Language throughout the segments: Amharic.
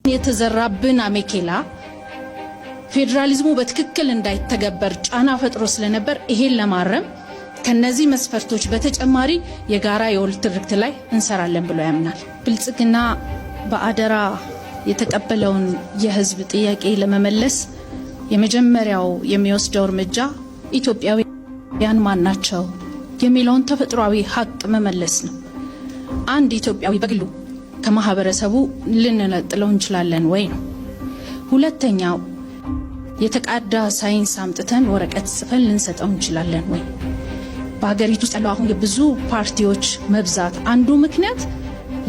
የተዘራብን አሜኬላ ፌዴራሊዝሙ በትክክል እንዳይተገበር ጫና ፈጥሮ ስለነበር ይሄን ለማረም ከነዚህ መስፈርቶች በተጨማሪ የጋራ የወል ትርክት ላይ እንሰራለን ብሎ ያምናል። ብልጽግና በአደራ የተቀበለውን የህዝብ ጥያቄ ለመመለስ የመጀመሪያው የሚወስደው እርምጃ ኢትዮጵያውያን ማን ናቸው የሚለውን ተፈጥሯዊ ሀቅ መመለስ ነው። አንድ ኢትዮጵያዊ በግሉ ከማህበረሰቡ ልንነጥለው እንችላለን ወይ ነው። ሁለተኛው፣ የተቃዳ ሳይንስ አምጥተን ወረቀት ጽፈን ልንሰጠው እንችላለን ወይ? በሀገሪቱ ውስጥ ያለው አሁን የብዙ ፓርቲዎች መብዛት አንዱ ምክንያት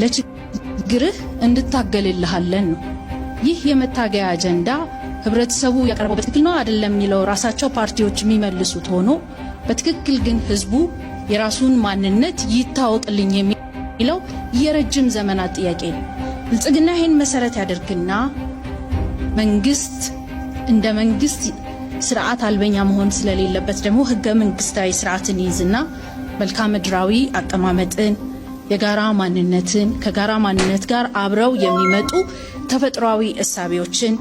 ለችግርህ እንታገልልሃለን ነው። ይህ የመታገያ አጀንዳ ህብረተሰቡ ያቀረበው በትክክል ነው አይደለም የሚለው ራሳቸው ፓርቲዎች የሚመልሱት ሆኖ፣ በትክክል ግን ህዝቡ የራሱን ማንነት ይታወቅልኝ የሚለው የረጅም ዘመናት ጥያቄ ነው። ብልጽግና ይህን መሰረት ያደርግና መንግስት እንደ መንግስት ስርዓት አልበኛ መሆን ስለሌለበት ደግሞ ህገ መንግስታዊ ስርዓትን ይይዝና መልክዓ ምድራዊ አቀማመጥን፣ የጋራ ማንነትን፣ ከጋራ ማንነት ጋር አብረው የሚመጡ ተፈጥሯዊ እሳቤዎችን፣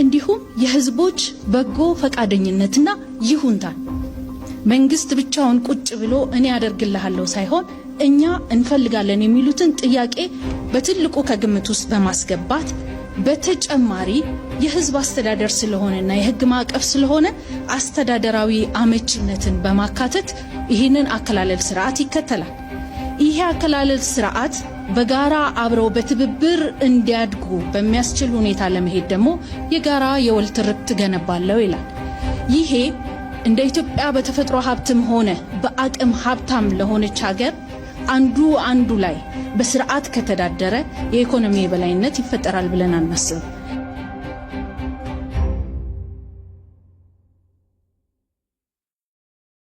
እንዲሁም የህዝቦች በጎ ፈቃደኝነትና ይሁንታን፣ መንግስት ብቻውን ቁጭ ብሎ እኔ አደርግልሃለሁ ሳይሆን እኛ እንፈልጋለን የሚሉትን ጥያቄ በትልቁ ከግምት ውስጥ በማስገባት፣ በተጨማሪ የህዝብ አስተዳደር ስለሆነና የህግ ማዕቀፍ ስለሆነ አስተዳደራዊ አመቺነትን በማካተት ይህንን አከላለል ስርዓት ይከተላል። ይሄ አከላለል ስርዓት በጋራ አብረው በትብብር እንዲያድጉ በሚያስችል ሁኔታ ለመሄድ ደግሞ የጋራ የወል ትርክት ገነባለው ይላል። ይሄ እንደ ኢትዮጵያ በተፈጥሮ ሀብትም ሆነ በአቅም ሀብታም ለሆነች ሀገር አንዱ አንዱ ላይ በስርዓት ከተዳደረ የኢኮኖሚ የበላይነት ይፈጠራል ብለን አናስብም።